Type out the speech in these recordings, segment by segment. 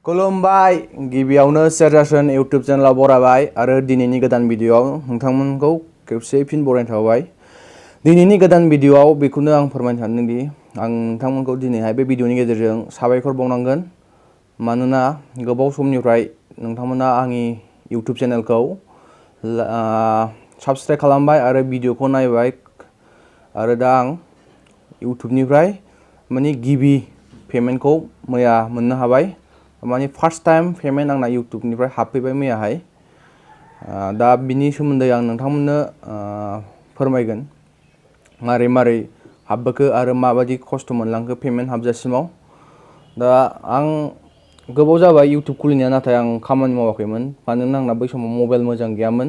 खुलुमबाय गिबियावनो सेरजासन YouTube चेनेलाव बरायबाय आरो दिनैनि गोदान भिडियोआव नोंथांमोनखौ खेबसे फिन बरायनाय थाबाय। दिनैनि गोदान भिडियोआव बेखौनो आं फोरमायनो सानदोंदि आं नोंथांमोनखौ दिनैहाय बे भिडियोनि गेजेरजों साबायखर बावनांगोन। मानोना गोबाव समनिफ्राय नोंथांमोना आंनि YouTube चेनेलखौ साबस्क्राइब खालामबाय आरो भिडियोखौ नायबाय आरो दा आं YouTubeनिफ्राय माने गिबि पेमेन्टखौ मैया मोननो हाबाय। माने फार्स्ट टाइम पेमेन्ट आंना YouTubeनिफ्राय हाबफैबाय मैयाहाय। दा बिनि सोमोन्दै आं नोंथांमोननो फोरमायगोन मारै मारै हाबबोखो आरो माबायदि खस्थ' मोनलांखो पेमेन्ट हाबजासिमाव। दा आं गोबाव जाबाय YouTube खुलिनाया, नाथाय आं खामानि मावाखैमोन मानोना आंना बै समाव मबाइल मोजां गैयामोन।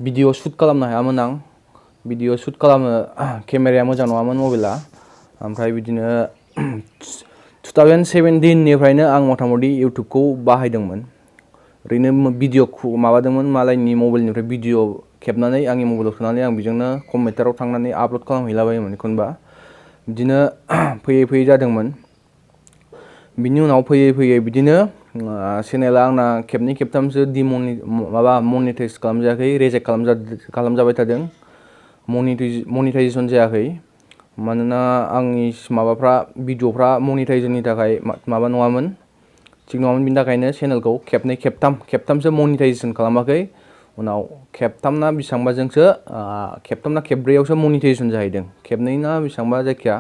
भिडियो शुट खालामनो हायामोन आं। भिडियो शुट खालामनो केमेराया मोजां नङामोन मबाइला। ओमफ्राय बिदिनो 2017 निफ्रायनो आं मथा-मथि YouTubeखौ बाहायदोंमोन। ओरैनो भिडियो माबादोंमोन मालायनि मबाइलनिफ्राय भिडियो खेबनानै आंनि मबाइलाव सोनानै आं बेजोंनो कम्पिउटाराव थांनानै आपल'ड खालामहैलाबायोमोन एखनबा। बिदिनो फैयै फैयै जादोंमोन। बिनि उनाव फैयै फैयै बिदिनो चेनेला आंना खेबनै खेबथामसो मनिटाइज खालामजायाखै, रेजेक्ट खालामजाबाय थादों। मनिटाइजेसन जायाखै। मानोना आंनि माबाफ्रा भिडियोफ्रा मनिटाइजेसननि थाखाय माबा नङामोन, थिग नङामोन। बिनि थाखायनो चेनेलखौ खेबनै खेबथामसो मनिटाइजेसन खालामाखै। उनाव खेबथामना बेसेबांबाजोंसो खेबथामना खेबब्रैयावसो मनिटाइजेसन जाहैदों। खेबनै ना बेसेबांबा जायखिया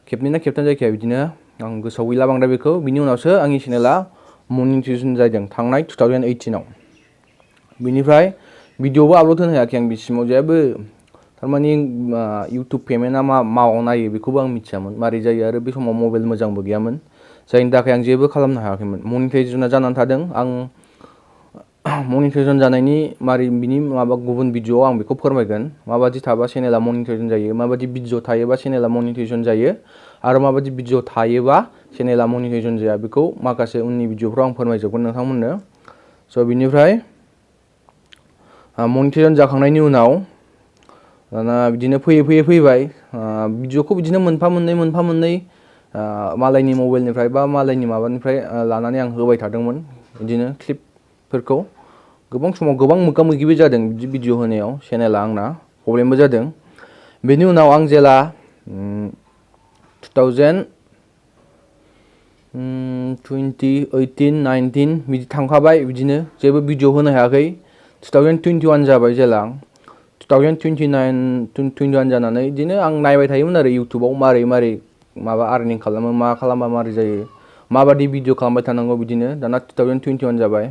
खेबनै ना खेबथाम जायखिया बिदिनो आं गोसोआव गैला बांद्राय बेखौ। बिनि उनावसो आंनि चेनेला मनिटाइजेसन जादों थांनाय 2018आव। बिनिफ्राय भिडियोबो आपल'ड होनो हायाखै आं बिसिमाव जेबो। थारमाने YouTube पेमेन्टआ मावाव नायो बेखौबो आं मिथियामोन मारै जायो, आरो बे समाव मबाइल मोजांबो गैयामोन जायनि थाखाय आं जेबो खालामनो हायाखैमोन। मनिटाइजेसना जानानै थादों। आं मनिटाइजेसन जानायनि बिनि गुबुन भिडियोआव आं बेखौ फोरमायगोन माबादि थाबा चेनेला मनिटाइजेसन जायो, माबादि भिडियो थायोबा चेनेला मनिटाइजेसन जायो आरो माबादि भिडियो थायोबा चेनेला मनिटाइजेसन जाया, बेखौ माखासे उननि भिडियोफ्राव आं फोरमायजोबगोन नोंथांमोननो। स' बिनिफ्राय मनिटाइजेसन जाखांनायनि उनाव दाना बिदिनो फैयै फैबाय। भिडियोखौ बिदिनो मोनफा मोननै मालायनि मबाइलनिफ्राय बा मालायनि माबानिफ्राय लानानै आं होबाय थादोंमोन। बिदिनो क्लिपफोरखौ गोबां समाव गोबां मोगा-मोगिबो जादों बिदि भिडियो होनायाव। चेनेला आंना प्रब्लेमबो जादों। बेनि उनाव आं जेला 2018-19 बिदि थांखाबाय, बिदिनो जेबो भिडियो होनो हायाखै। 2021 जाबाय जेला 2021 जानानै बिदिनो आं नायबाय थायोमोन आरो YouTubeआव मारै माबा आर्निं खालामो, मा खालामबा मारै जायो, माबादि भिडियो खालामबाय थानांगौ। बिदिनो दाना 2021 जाबाय।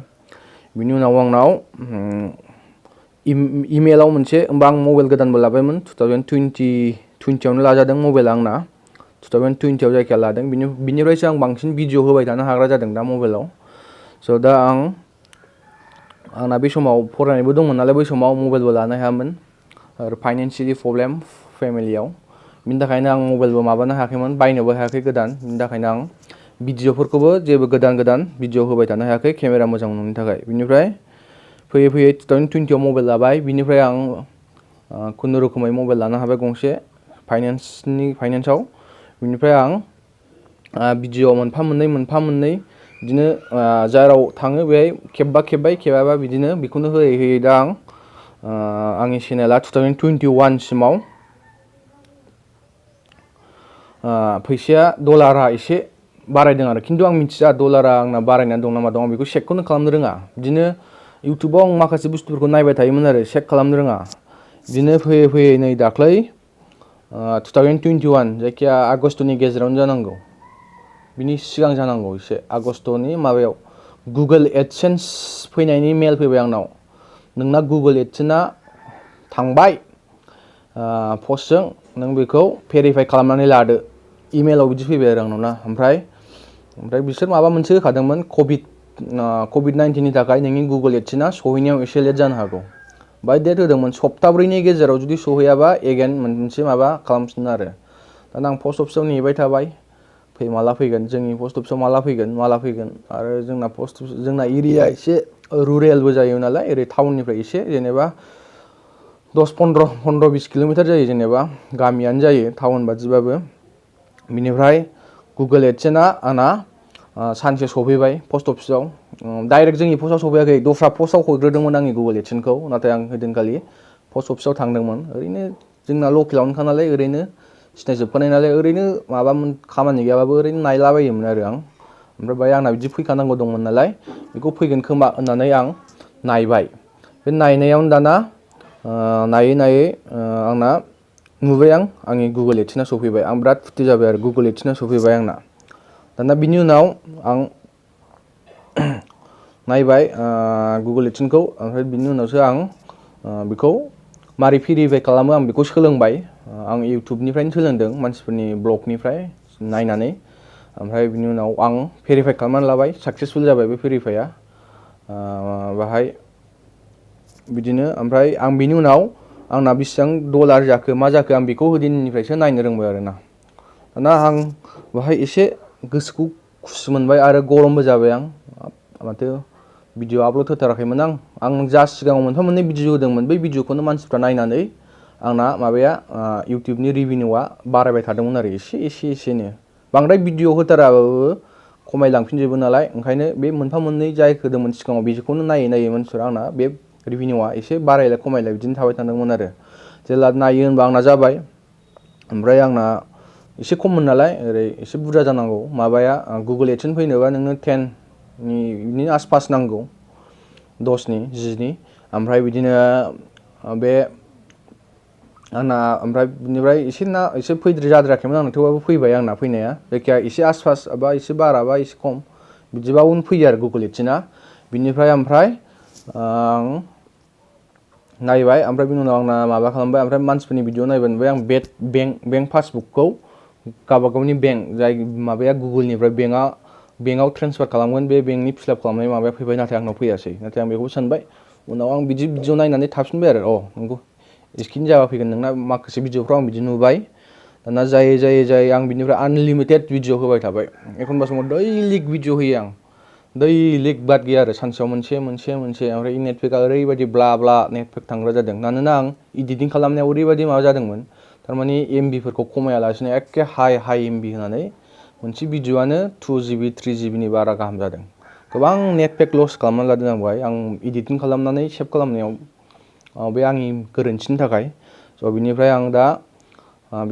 बिनि उनाव आंनाव इमेलाव मोनसे, होमबा आं मबाइल गोदानबो लाबायमोन। 2020आवनो लाजादों मबाइला आंना। 2020आव जायखिया लादों। बिनिफ्रायसो आं बांसिन भिडियो होबाय थानो हाग्रा जादों दा मबाइलाव। स' दा आंना बे समाव फरायनायबो दंमोन नालाय, बै समाव मबाइलबो लानो हायामोन आरो फाइनान्सियेलि प्रब्लेम फेमिलियाव। बिनि थाखायनो आं मबाइलबो माबानो हायाखैमोन, बायनोबो हायाखै गोदान। बिनि थाखायनो आं भिडियोफोरखौबो जेबो गोदान भिडियो होबाय थानो हायाखै केमेरा मोजां नङिनि थाखाय। बिनिफ्राय फैयै 2020आव मबाइल लाबाय। बिनिफ्राय आं खुनुरुखुमै मबाइल लानो हाबाय गंसे फाइनान्सआव। बिनिफ्राय आं भिडियो मोनफा मोननै बिदिनो जेराव थाङो बेहाय खेबबा खेब्बाय, खेबाबा बिदिनो बेखौनो होयै दा आंनि चेनेला 2021 सिमाव फैसाया डलारा एसे बारायदों आरो। खिन्थु आं मिथिया डलारा आंना बारायनानै दं ना मा दं, आं बेखौ चेकखौनो खालामनो रोङा। बिदिनो YouTubeआव आं माखासे बुस्थुफोरखौ नायबाय थायोमोन आरो चेक खालामनो रोङा। बिदिनो फैयै नै दाख्लै 2021 जायखिया आगस्ट'नि गेजेरावनो जानांगौ, बिनि सिगां जानांगौ एसे, आगस्ट'नि माबायाव गुगोल एडसेन्स फैनायनि मेल फैबाय आंनाव। नोंना गुगोल एडसेन्सआ थांबाय पस्टजों, नों बेखौ भेरिफाइ खालामनानै लादो। इमेलाव बिदि फैबाय आरो आंनाव ना। ओमफ्राय बिसोर माबा मोनसे होखादोंमोन, कभिड-19नि थाखाय नोंनि गुगोल एडसेन्सआ सहैनायाव एसे लेट जानो हागौ। बाय डेट होदोंमोन, सप्ताब्रैनि गेजेराव जुदि सहैयाबा एगेन मोनसे माबा खालामफिननो आरो। दाना आं पस्ट अफिसाव नेबाय थाबाय, माला फैगोन, जोंनि पस्ट अफिसाव माला फैगोन आरो जोंना एरिया एसे रुरेलबो जायो नालाय, ओरै टाउननिफ्राय एसे जेनेबा 10-15-20 किल'मिटार जायो, जेनेबा गामियानो जायो टाउन बादिबाबो। बिनिफ्राय गुगोल एडसेन्सआ आंना सानसे सफैबाय पोस्ट अफिसाव डाइरेक्ट जोंनि पोस्टआव सफैयाखै दस्रा पोस्टआव हरग्रोदोंमोन आंनि गुगल एडसेन्सखौ नाथाय आं हैदिनखालि पोस्ट अफिसाव थांदोंमोन ओरैनो जोंना लकेलावनोखा नालाय ओरैनो सिनायजोबखानाय नालाय ओरैनो माबा खामानि गैयाबाबो ओरैनो नायलाबायोमोन आरो आं ओमफ्राय बाय आंना बिदि फैखानांगौ दंमोन नालाय बेखौ फैगोन खोमा होननानै आं नायबाय बे नायनायावनो दाना नायै नायै आंना नुबाय आंनि गुगल एडसेन्सआ सफैबाय आं बिराद फुर्ति जाबाय आरो गुगल एडसेन्सआ सफैबाय आंना दाना बिनि उनाव आं नायबाय गुगल एडसेन्सखौ ओमफ्राय बिनि उनावसो आं बेखौ मारै भेरिफाइ खालामो आं बेखौ सोलोंबाय आं इउटुबनिफ्रायनो सोलोंदों मानसिफोरनि ब्लगनिफ्राय नायनानै ओमफ्राय बिनि उनाव आं भेरिफाइ खालामनानै लाबाय साक्सेसफुल जाबाय बे भेरिफाइआ बाहाय बिदिनो ओमफ्राय आं बिनि उनाव आंना बेसेबां डलार जाखो मा जाखो आं बेखौ दिननिफ्रायसो नायनो रोंबाय आरोना दाना आं बाहाय एसे गोसोखौ खुसि मोनबाय आरो गरमबो जाबाय आं माथो भिडिअ आपल'ड होथाराखैमोन आं जा सिगाङाव मोनफा मोननै भिडिअ होदोंमोन बै भिडिअखौनो मानसिफ्रा नायनानै आंना माबाया इउटुबनि रिभिनिउआ बारायबाय थादोंमोन आरो एसेनो बांद्राय भिडिअ होथाराबाबो खमायलांफिनजोबो नालाय ओंखायनो बे मोनफा मोननै जाय होदोंमोन सिगाङाव बिदिखौनो नायै नायै मानसिफ्रा आंना बे रिभिनिउआ एसे बारायलाय खमायलाय बिदिनो थाबाय थादोंमोन आरो जेला नायो होनबा आंना जाबाय ओमफ्राय आंना एसे खममोन नालाय ओरै एसे बुरजा जानांगौ माबाया गुगल एडसेन्स फैनोबा नोंनो 10नि बिदिनो आसपास नांगौ 10नि 10नि ओमफ्राय बिदिनो बे आंना ओमफ्राय बिनिफ्राय एसे फैद्राय जाद्रायाखैमोन आंना थेवबाबो फैबाय आंना फैनाया जायखिया एसे आसपास बा एसे बारा बा एसे खम बिदिबावनो फैयो आरो गुगल एडसेन्सआ बिनिफ्राय ओमफ्राय आं नायबाय ओमफ्राय बिनि उनाव आंना माबा खालामबाय ओमफ्राय मानसिफोरनि भिडिअ नायबाय नुबाय आं बेंक पासबुकखौ गावबागावनि बेंक जाय माबाया गुगोलनिफ्राय बेंकआव ट्रेन्सफार खालामगोन बे बेंकनि फिलआप खालामनाय माबाया फैबाय नाथाय आंनाव फैयासै नाथाय आं बेखौ सानबाय उनाव आं बिदि भिडिअ नायनानै थाफिनबाय आरो नंगौ एसेखिनि जाबा फैगोन नोंना माखासे भिडिअफ्राव आं बिदि नुबाय दाना जायै आं बिनिफ्राय आनलिमिटेड भिडिअ होबाय थाबाय एखनबा समाव दैलिक भिडिअ होयो आं दैलिक बाद गैया आरो सानसेयाव मोनसे ओमफ्राय नेटपेकआ ओरैबायदि ब्ला नेटपेक थांग्रा जादों मानोना आं इडिटिं खालामनायाव ओरैबायदि माबा जादोंमोन थारमाने एमबिफोरखौ खमायालासिनो एखे हाइ एमबि होनानै मोनसे भिडिअआनो 2GB 3GBनि बारा गाहाम जादों गोबां नेटपेक लस खालामनानै लादों आं बेवहाय आं इडिटिं खालामनानै सेभ खालामनायाव बे आंनि गोरोन्थिनि थाखाय स' बिनिफ्राय आं दा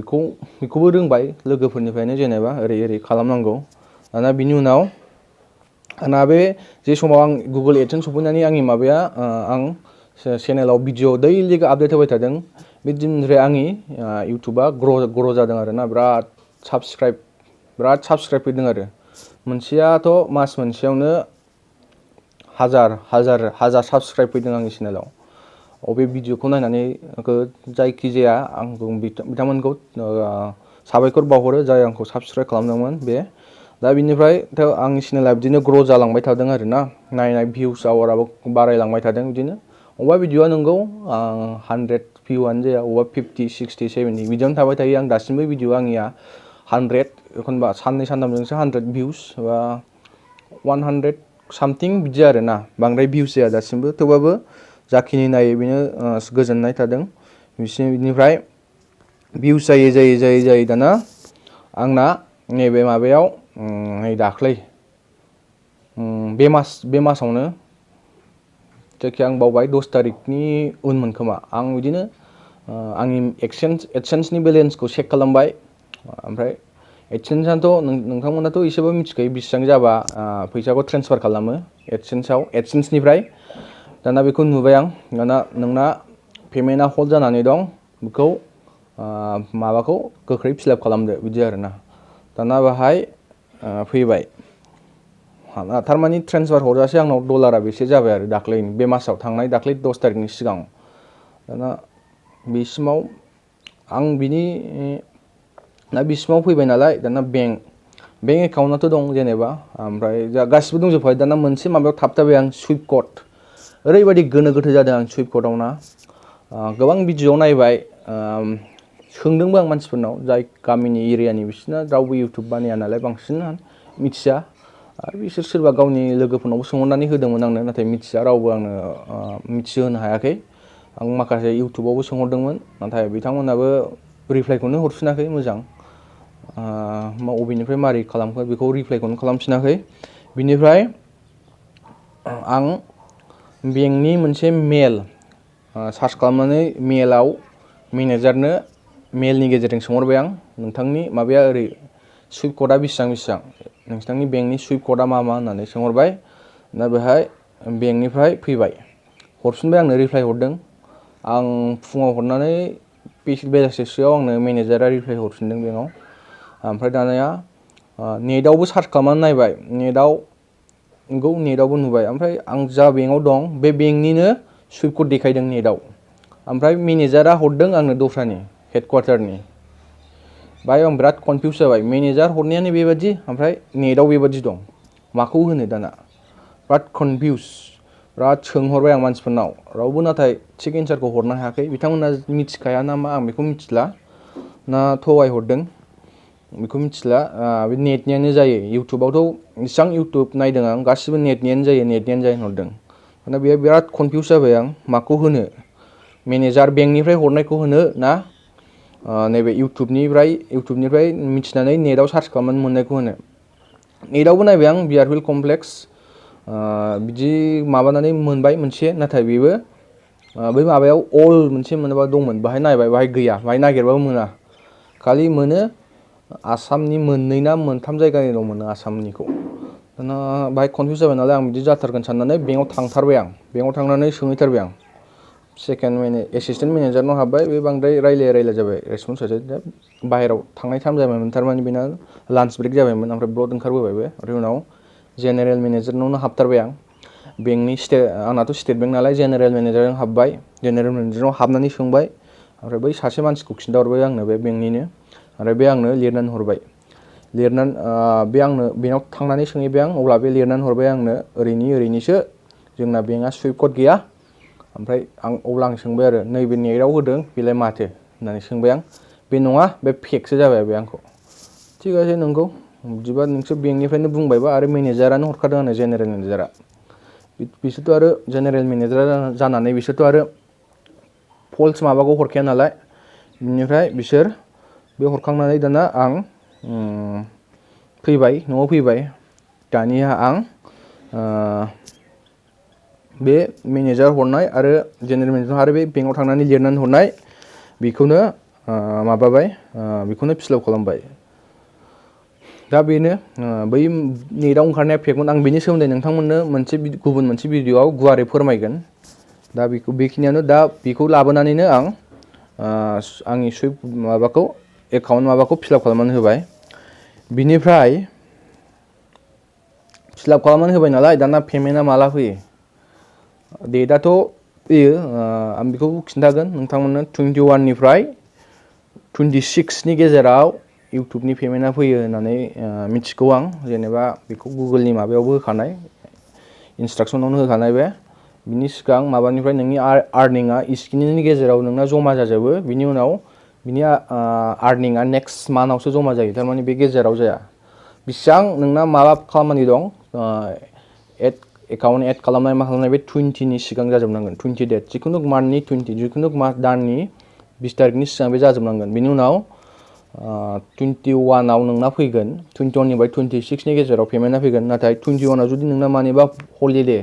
बेखौबो रोंबाय लोगोफोरनिफ्रायनो जेनेबा ओरै खालामनांगौ दाना बिनि उनाव आंना बे जे समाव आं गुगल एडसेन्स सफैनानै आंनि माबाया आं चेनेलाव भिडिअ दैलिक आपडेट होबाय थादों बे दिननिफ्राय आंनि इउटुबा ग्र' जादों आरोना बिराद साबस्क्राइब फैदों आरो मोनसेयाथ' मास मोनसेयावनो हाजार साबस्क्राइब फैदों आंनि चेनेलाव बे भिडिअखौ नायनानै जायखिजाया आंखौ बिथांमोनखौ साबायखर बावहरो जाय आंखौ साबस्क्राइब खालामदोंमोन बे दा बिनिफ्राय आंनि चेनेला बिदिनो ग्र' जालांबाय थादों आरोना नायनाय भिउस आवाराबो बारायलांबाय थादों बिदिनो अबेबा भिडिअआ नंगौ 100 भिउआनो जाया अबेबा 50 60 70 बिदियावनो थाबाय थायो आं दासिमबो भिडिअ आंनिया 100 एखनबा साननै सानथामजोंसो 100 भिउस बा 100 सामथिं बिदि आरोना बांद्राय भिउस जाया दासिमबो थेवबाबो जाखिनि नायो बेनो गोजोननाय थादों बिनिफ्राय भिउस जायै दाना आंना नैबे माबायाव नै दाख्लै बे मासावनो जायखिया आं बावबाय 10 तारिखनि उनमोन खोमा आं बिदिनो आंनि एडसेन्सनि बेलेन्सखौ चेक खालामबाय ओमफ्राय एडसेन्सआथ' नोंथांमोनाथ' एसेबाबो मिथिखायो बेसेबां जाबा फैसाखौ ट्रेन्सफार खालामो एडसेन्सनिफ्राय दाना बेखौ नुबाय आं दाना नोंना पेमेन्टआ हल्ड जानानै दं बेखौ माबाखौ गोख्रै फिलआप खालामदो बिदि आरोना दाना बाहाय फैबाय थारमाने ट्रेन्सफार हरजासे आंनाव डलारा बेसे जाबाय आरो दाख्लैनि बे मासाव थांनाय दाख्लै 10 तारिखनि सिगां दाना बिसिमाव आं बिसिमाव फैबाय नालाय दाना बेंक एकाउन्टआथ' दं जेनेबा ओमफ्राय गासिबो दंजोबखायो दाना मोनसे माबायाव थाबथाबाय आं सुइप कड ओरैबायदि गोनो गोथो जादों आं सुइप कडावना गोबां भिडिअ नायबाय सोंदोंबो आं मानसिफोरनाव जाय गामिनि एरियानि बिसोरना रावबो इउटुब बानाया नालाय बांसिन मिथिया आरो बिसोर सोरबा गावनि लोगोफोरनावबो सोंहरनानै होदोंमोन आंनो नाथाय मिथिया रावबो आंनो मिथिहोनो हायाखै आं माखासे इउटुबावबो सोंहरदोंमोन नाथाय बिथांमोनाबो रिप्लाइखौनो हरफिनाखै मोजां अबेनिफ्राय मारै खालामखो बेखौ रिप्लाइखौनो खालामफिनाखै बिनिफ्राय आं बेंकनि मोनसे मेल सार्च खालामनानै मेलाव मेनेजारनो मेलनि गेजेरजों सोंहरबाय आं नोंथांनि माबाया ओरै सुइफ्ट क'डआ बेसेबां नोंथांनि बेंकनि सुइफ्ट क'डआ मा होननानै सोंहरबाय दा बेहाय बेंकनिफ्राय फैबाय हरफिनबाय आंनो रिप्लाइ हरदों आं फुङाव हरनानै बेलासिसोआव आंनो मेनेजारा रिप्लाइ हरफिनदों बेंकआव ओमफ्राय दानिया नेटआवबो सार्च खालामनानै नायबाय नेटआवबो नुबाय ओमफ्राय आं जा बेंकआव दं बे बेंकनिनो सुइफ्ट क'ड देखायदों नेटआव ओमफ्राय मेनेजारा हरदों आंनो दस्रानि हेडक्वार्टारनि बाय आं बिराद कनफिउस जाबाय मेनेजार हरनायानो बेबादि ओमफ्राय नेटआव बेबादि दं माखौ होनो दाना बिराद कनफिउस बिराद सोंहरबाय आं मानसिफोरनाव रावबो नाथाय थिग एन्सारखौ हरनो हायाखै बिथांमोना मिथिखाया ना मा आं बेखौ मिथिला ना थगाय हरदों बेखौ मिथिला बे नेटनियानो जायो इउटुबावथ' इसेबां इउटुब नायदों आं गासिबो नेटनियानो जायो होनहरदों दाना बेयाव बिराद कनफिउस जाबाय आं माखौ होनो मेनेजार बेंकनिफ्राय हरनायखौ होनो ना नैबे इउटुबनिफ्राय मिथिनानै नेटआव सार्च खालामनानै मोननायखौ होनो नेटआवबो नायबाय आं बिआरपिएल कमप्लेक्स बिदि माबानानै मोनबाय मोनसे नाथाय बेबो बै माबायाव अल मोनसे मोनोबा दंमोन बाहाय नायबाय बाहाय गैया बाहाय नागिरबाबो मोना खालि मोनो आसामनि मोननै ना मोनथाम जायगानिल' मोनो आसामनिखौ दाना बाहाय कनफिउस जाबाय नालाय आं बिदि जाथारगोन साननानै बेंकआव थांथारबाय आं बेंकआव थांनानै सोंहैथारबाय आं सेकेन्ड एसिस्टेन्ट मेनेजारनाव हाबबाय बे बांद्राय रायलाय जाबाय रेसपन्स होसै बाहेराव थांनाय टाइम जाबायमोन थारमाने बेना लान्च ब्रेक जाबायमोन ओमफ्राय ब्लड ओंखारबोबाय बे ओमफ्राय उनाव जेनेरेल मेनेजारनावनो हाबथारबाय आं बेंकनि आंनाथ' स्टेट बेंक नालाय जेनेरेल मेनेजारजों हाबबाय जेनेरेल मेनेजाराव हाबनानै सोंबाय ओमफ्राय बै सासे मानसिखौ खिन्थाहरबाय आंनो बे बेंकनिनो ओमफ्राय बे आंनो लिरनानै हरबाय बे आंनो बेनाव थांनानै सोंहैबाय आं अब्ला बे लिरनानै हरबाय आंनो ओरैनिसो जोंना बेंकआ सुइफ्ट क'ड गैया ओमफ्राय अब्ला आं सोंबाय आरो नैबे नेटआव होदों बेलाय माथो होननानै सोंबाय आं बे नङा बे फेकसो जाबाय बे आंखौ थिग आसे नंगौ बिदिबा नोंसोर बेंकनिफ्रायनो बुंबायबा आरो मेनेजारानो हरखादों आंनो जेनेरेल मेनेजारा बिसोरथ' आरो जेनेरेल मेनेजार जानानै बिसोरथ' आरो फल्स माबाखौ हरखाया नालाय बिनिफ्राय बिसोर बे हरखांनानै दाना आं फैबाय न'आव फैबाय दानिया आं बे मेनेजार हरनाय आरो जेनेरेल मेनेजार आरो बे बेंकआव थांनानै लिरनानै हरनाय बेखौनो बेखौनो फिलआप खालामबाय दा बेनो बै नेटआव ओंखारनाया फेकमोन आं बेनि सोमोन्दै नोंथांमोननो गुबुन मोनसे भिडिअआव गुवारै फोरमायगोन दा बेखिनियानो दा बेखौ लाबोनानैनो आं आंनि सुइफ्ट एकाउन्ट फिलआप खालामनानै होबाय बिनिफ्राय फिलआप खालामनानै होबाय नालाय दाना पेमेन्टआ माला फैयो डेटआथ' फैयो आं बेखौ खिन्थागोन नोंथांमोननो 21 निफ्राय 26 नि गेजेराव इउटुबनि पेमेन्टआ फैयो होननानै मिथिगौ आं जेनेबा बेखौ गुगोलनि माबायावबो होखानाय इन्सट्राक्सनावनो होखानाय बे बिनि सिगां माबानिफ्राय नोंनि आर्निंआ इस्किनिनि गेजेराव नोंना जमा जाजोबो बिनि उनाव बिनि आर्निंआ नेक्स्ट मान्थआवसो जमा जायो थारमाने बे गेजेराव जाया बेसेबां नोंना माबा खामानि दं एकाउन्ट एड खालामनाय मा खालामनाय बे 20 नि सिगां जाजोबनांगोन 20 डेट जिखुनु मान्थनि 20 जिखुनु दाननि 20 तारिखनि सिगां बे जाजोबनांगोन बिनि उनाव 21 आव नोंना फैगोन 21 निफ्राय 26 नि गेजेराव पेमेन्टआ फैगोन नाथाय 21 आव जुदि नोंना मानिबा हलिडे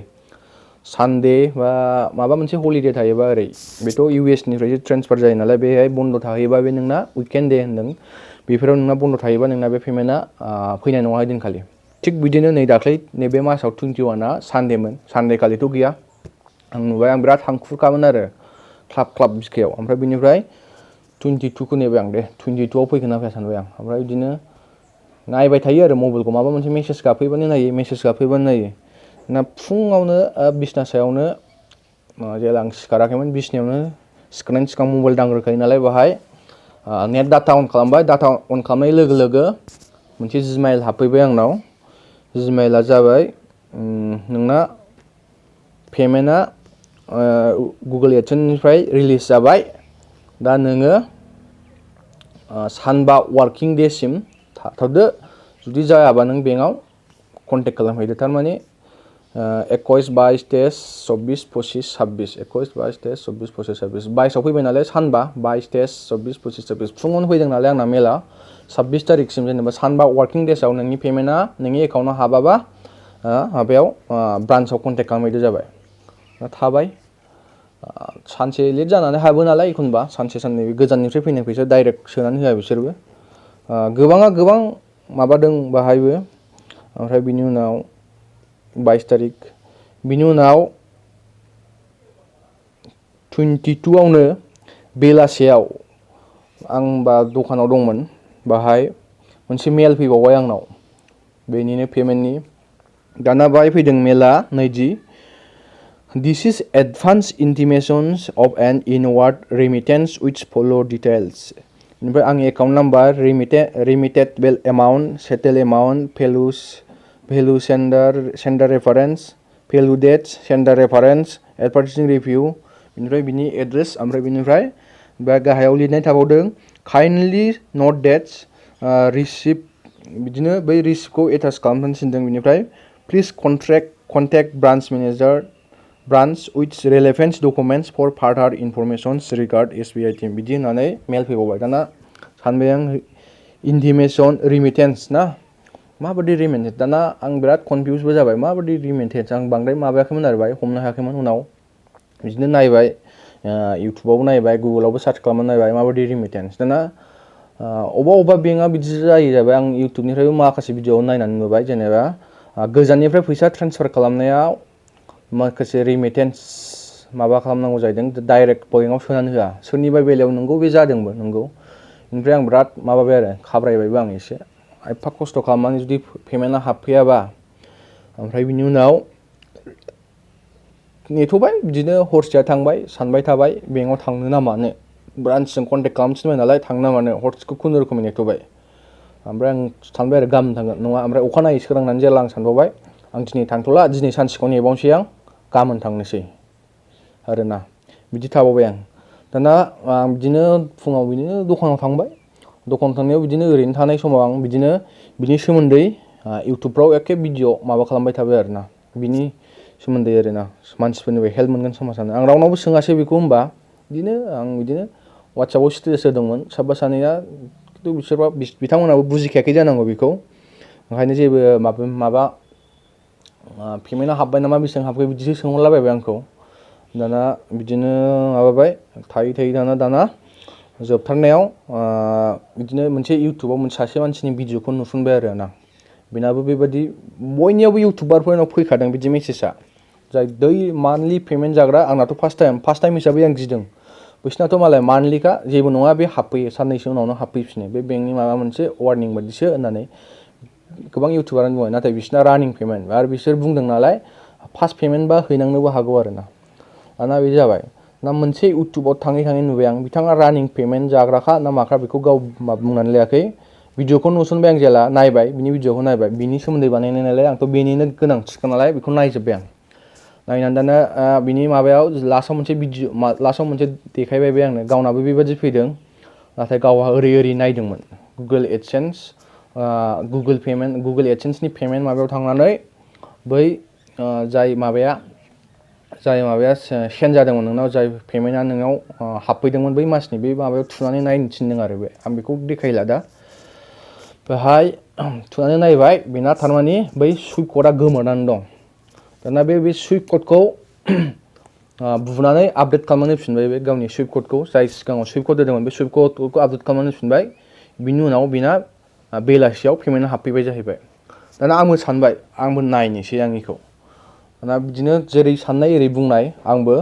सानडे बा माबा मोनसे हलिडे थायोबा ओरै बेथ' US निफ्रायसो ट्रेन्सफार जायो नालाय बेहाय बन्द थाहैबा बे नोंना उइकेन्ड डे होनदों बेफोराव नोंना बन्द थायोबा नोंना बे पेमेन्टआ फैनाय नङा ओइदिनखालि थिग बिदिनो नै दाख्लै नैबे मासाव 21 आ सानडेमोन सानडे खालिथ' गैया आं नुबाय आं बिराद हांखुरखामोन आरो क्लाब बिखायाव ओमफ्राय बिनिफ्राय 22 खौ नेबाय आं दे 22 आव फैगोन ना फैया सानबाय आं ओमफ्राय बिदिनो नायबाय थायो आरो मबाइलखौ माबा मोनसे मेसेज गाबफैबानो नायो ना फुङावनो बिसना सायावनो जेला आं सिखाराखैमोन बिसनायावनो सिखारनायनि सिगां मबाइल दांग्रोखायो नालाय बाहाय नेट डाटा अन खालामबाय डाटा अन खालामनाय लोगो लोगो मोनसे जिमेइल हाबफैबाय आंनाव जिमेइला जाबाय नोंना पेमेन्टआ गुगल एडसेन्सनिफ्राय रिलिज जाबाय दा नोङो सानबा वार्किं डेसिम थाथ'दो जुदि जायाबा नों बेंकआव कन्टेक्ट खालामहैदो थारमाने 21, 22, 23, 24, 25, 26 21, 22, 23, 24, 25, 26 22 आव फैबाय नालाय सानबा 22, 23, 24, 25 फुङावनो फैदों नालाय आंना मेला 26 तारिखसिम जेनेबा सानबा वर्किं डेजआव नोंनि पेमेन्टआ नोंनि एकाउन्टआव हाबाबा माबायाव ब्रान्चआव कन्टेक्ट खालामहैदो जाबाय थाबाय सानसे लेट जानानै हाबो नालाय एखनबा सानसे साननै गोजाननिफ्राय फैनाय फैसा डाइरेक्ट सोनानै होआ बिसोरबो गोबाङा गोबां माबादों बाहायबो ओमफ्राय बिनि उनाव 22 तारिख बिनि उनाव 22 आवनो बेलासेयाव आं बा दखानाव दंमोन बाहाय मोनसे मेल फैबावबाय आंनाव बेनिनो पेमेन्टनि दाना बाहाय फैदों मेला नैदि This is advanced intimations of an inward remittance which follow details. ओमफ्राय आंनि account number remittable amount settle amount value sender reference value date sender reference advertising review बेनिफ्राय बिनि एड्रेस ओमफ्राय बिनिफ्राय बा गाहायाव लिरनाय थाबावदों kindly note that receipt बिदिनो बै रिसिप्टखौ एटाच खालामनो थिनदों बिनिफ्राय please contact branch manager branch with relevant documents for further information regard SBI team बिदि होननानै मेल फैबावबाय दाना सानबाय आं intimation remittance ना माबायदि remittance दाना आं बिराद कनफिउसबो जाबाय माबायदि remittance आं बांद्राय माबायाखैमोन आरो बाय हमनो हायाखैमोन उनाव बिदिनो नायबाय इउटुबावबो नायबाय गुगोलावबो सार्च खालामनानै नायबाय माबायदि remittance दाना अबा बेंकआ बिदि जायो जाबाय आं इउटुबनिफ्रायबो माखासे भिडिअ नायनानै नुबाय जेनेबा गोजाननिफ्राय फैसा ट्रेन्सफार खालामनायाव माखासे remittance माबा खालामनांगौ जाहैदों डाइरेक्ट बेंकआव सोनानै होआ सोरनिबा बेलायाव नंगौ बे जादोंबो नंगौ ओमफ्राय आं बिराद माबाबाय आरो खाब्रायबायबो आं एसे एफा खस्थ' खालामनानै जुदि पेमेन्टआ हाबफैयाबा ओमफ्राय बिनि उनाव नेथ'बाय बिदिनो हरसेया थांबाय सानबाय थाबाय बेंकआव थांनो ना मानो ब्रान्चजों कन्टेक्ट खालामथिनबाय नालाय थांनो ना मानो हरसेखौ खुनुरुखुमै नेथ'बाय ओमफ्राय आं सानबाय आरो गाबोन थांगोन नङा ओमफ्राय अखानायै सोरांनानै जेला आं सानबावबाय आं दिनै थांथ'ला दिनै सानसेखौ नेबावनोसै आं गाबोन थांनोसै आरोना बिदि थाबावबाय आं दाना आं बिदिनो फुङाव बिदिनो दखानाव थांबाय दखानाव थांनायाव बिदिनो ओरैनो थानाय समाव आं बिदिनो बिनि सोमोन्दै इउटुबफ्राव एखे भिडिअ माबा खालामबाय थाबाय आरोना बिनि सोमोन्दै आरोना मानसिफोरनिफ्राय हेल्प मोनगोन समाव सानो आं रावनावबो सोङासै बेखौ होमबा बिदिनो आं बिदिनो वाट्सएपआव स्टेटास होदोंमोन साबा सानैया खिन्थु बिसोरबा बिथांमोनाबो बुजिखायाखै जानांगौ बेखौ ओंखायनो जेबो माबा पेमेन्टआ हाबबाय नामा बेसेबां हाबखो बिदिसो सोंहरलाबायबाय आंखौ दाना बिदिनो माबाबाय थायै दाना जोबथारनायाव बिदिनो मोनसे इउटुबाव सासे मानसिनि भिडिअखौ नुफिनबाय आरो ना बेनाबो बेबायदि बयनियावबो इउटुबारफोरनाव फैखादों बिदि मेसेजआ जाय मान्थलि पेमेन्ट जाग्रा आंनाथ' फार्स्ट टाइम हिसाबै आं गिदों बिसोरनाथ' मालाय मान्थलिखा जेबो नङा बे हाबफैयो साननैसो उनावनो हाबफैफिनो बे बेंकनि माबा मोनसे वार्निं बायदिसो होननानै गोबां इउटुबारानो बुंबाय नाथाय बिसोरना रानिं पेमेन्ट आरो बिसोर बुंदों नालाय फार्स्ट पेमेन्टबा हैनांनोबो हागौ आरोना दाना बे जाबाय ना मोनसे इउटुबाव थाङै नुबाय आं बिथाङा रानिं पेमेन्ट जाग्राखा ना माखा बेखौ गाव बुंनानै लायाखै भिडिअखौ नुसनबाय आं जेला नायबाय बिनि भिडिअखौ नायबाय बिनि सोमोन्दै बानायनाय नालाय आंथ' बेनिनो गोनांथिखा नालाय बेखौ नायजोब्बाय आं नायनानै दाना बिनि माबायाव लास्टआव मोनसे देखायबाय बे आंनो गावनाबो बेबायदि फैदों नाथाय गावहा ओरै नायदोंमोन गुगोल एडसेन्स गुगोल एडसेन्सनि पेमेन्ट माबायाव थांनानै बै जाय माबाया सेन्ड जादोंमोन नोंनाव जाय पेमेन्टआ नोंनाव हाबफैदोंमोन बै मासनि बे माबायाव थुनानै नायनो थिनदों आरो बे आं बेखौ देखायला दा बेहाय थुनानै नायबाय बेना थारमाने बै सुइप क'डआ गोमोरनानै दं दाना बे सुइप क'डखौ बुनानै आपडेट खालामनानै होफिनबाय बे गावनि सुइप क'डखौ जाय सिगाङाव सुइप क'ड होदोंमोन बे सुइप क'डखौ आपडेट खालामनानै होफिनबाय बिनि उनाव बेना बेलासियाव पेमेन्टआ हाबफैबाय जाहैबाय दाना आंबो सानबाय आंबो नायनोसै आंनिखौ दाना बिदिनो जेरै साननाय एरै बुंनाय आंबो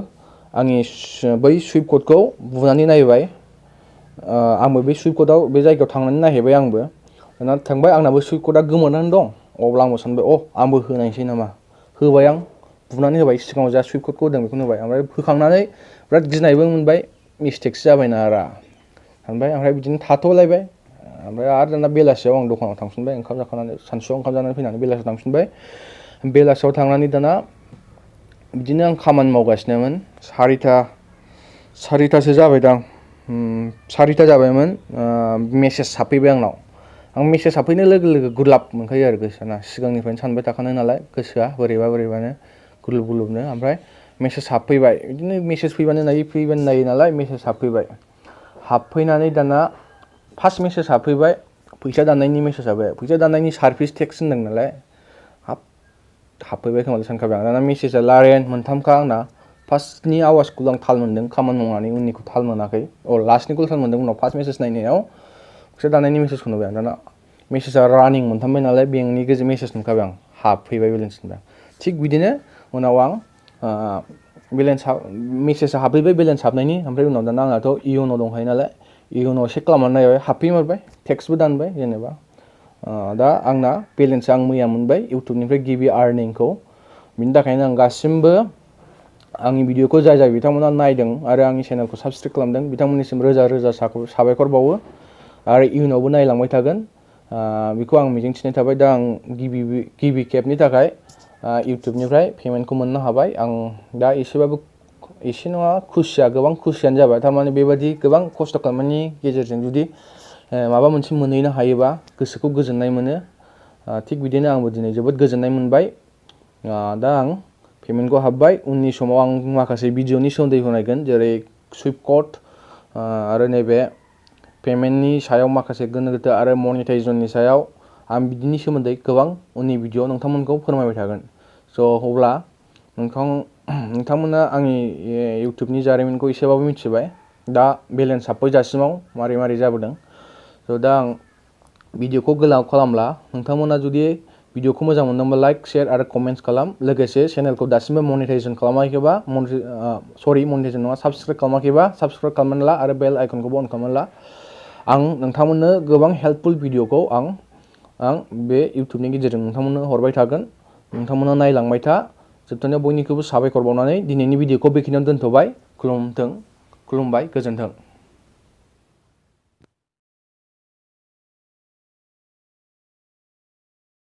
आंनि बै सुइप क'डखौ बुनानै नायबाय आंबो बे सुइप क'डआव बे जायगायाव थांनानै नायहैबाय आंबो दाना थांबाय आंनाबो सुइप क'डआ गोमोरनानै दं अब्ला आंबो सानबाय आंबो होनायसै नामा होबाय आं बुनानै होबाय सिगाङाव जा सुइप क'डखौ होदों बेखौनो होबाय ओमफ्राय होखांनानै बिराद गिनायबो मोनबाय मिस्टेकसो जाबाय नारा सानबाय ओमफ्राय बिदिनो थाथ'लायबाय ओमफ्राय आरो दाना बेलासियाव आं दखानाव थांफिनबाय ओंखाम जाखांनानै सानसुआव ओंखाम जानानै फैनानै बेलासियाव थांफिनबाय बेलासियाव थांनानै दाना बिदिनो आं खामानि मावगासिनोमोन सारिथासो जाबायदां 4ता जाबायमोन मेसेज हाबफैबाय आंनाव आं मेसेज हाबफैनाय लोगो गुरलाब मोनखायो आरो गोसोआ सिगांनिफ्रायनो सानबाय थाखानाय नालाय गोसोआ बोरैबानो गुलुबनो ओमफ्राय मेसेज हाबफैबाय बिदिनो मेसेज फैबानो नायो नालाय मेसेज हाबफैनानै दाना फार्स्ट मेसेज हाबफैबाय फैसा दाननायनि मेसेजआ बे फैसा दाननायनि सार्भिस टेक्स होनदों नालाय हाबफैबाय खोमा सानखाबाय आं दाना मेसेजआ लारेन मोनथामखा आंना फार्स्टनि आवाजखौ आं थाल मोनदों खामानि मावनानै उननिखौ थाल मोनाखै लास्टनिखौ थाल मोनदों उनाव फार्स्ट मेसेज नायनायाव फैसा दाननायनि मेसेजखौ नुबाय आं दाना मेसेजआ रानिं मोनथामबाय नालाय बेंकनि गेजेर मेसेज नुखाबाय आं हाबफैबाय बेलेन्स होनबाय थिग बिदिनो उनाव आं बेलेन्स मेसेजआ हाबफैबाय बेलेन्स हाबनायनि ओमफ्राय उनाव दाना आंहाथ' इउन' दंखायो नालाय इउन'आव चेक खालामनानै नायबाय हाबफैमारबाय टेक्सबो दानबाय जेनेबा दा आंना बेलेन्सआ आं मैया मोनबाय इउटुबनिफ्राय गिबि आर्निंखौ बिनि थाखायनो आं गासिमबो आंनि भिडिअखौ जाय बिथांमोना नायदों आरो आंनि चेनेलखौ साबस्क्राइब खालामदों बिथांमोननिसिम रोजा रोजा साबायखर बावो आरो इयुनावबो नायलांबाय थागोन बेखौ आं मिजिंथिनाय थाबाय दा आं गिबि खेबनि थाखाय इउटुबनिफ्राय पेमेन्टखौ मोननो हाबाय आं दा एसेबाबो एसे नङा खुसिया गोबां खुसियानो जाबाय थारमाने बेबादि गोबां खस्थ' खालामनायनि गेजेरजों जुदि माबा मोनसे मोनहैनो हायोबा गोसोखौ गोजोननाय मोनो थिग बिदिनो आंबो दिनै जोबोद गोजोननाय मोनबाय दा आं पेमेन्टखौ हाबबाय उननि समाव आं माखासे भिडिअनि सोमोन्दै होनायगोन जेरै सुइफ्ट कड आरो नैबे पेमेन्टनि सायाव माखासे गोनो गोथो आरो मनिटाइजेसननि सायाव आं बिदिनि सोमोन्दै गोबां उननि भिडिअ नोंथांमोनखौ फोरमायबाय थागोन स' अब्ला नोंथांमोना आंनि इउटुबनि जारिमिनखौ एसेबाबो मिथिबाय दा बेलेन्स हाबफैजासिमाव मारै जाबोदों स' दा आं भिडिअखौ गोलाव खालामला नोंथांमोना जुदि भिडिअखौ मोजां मोनदोंबा लाइक शेयार आरो कमेन्ट्स खालाम लोगोसे चेनेलखौ दासिमबो मनिटाइजेसन खालामाखैबा मनिटाइजेसन नङा साबस्क्राइब खालामाखैबा साबस्क्राइब खालामनानै ला आरो बेल आइकनखौबो अन खालामनानै ला आं नोंथांमोननो गोबां हेल्पफुल भिडिअखौ आं बे इउटुबनि गेजेरजों नोंथांमोननो हरबाय थागोन नोंथांमोना नायलांबाय था जोबथारनायाव बयनिखौबो साबायखर बावनानै दिनैनि भिडिअखौ बेखिनियावनो दोनथ'बाय खुलुमबाय गोजोन्थों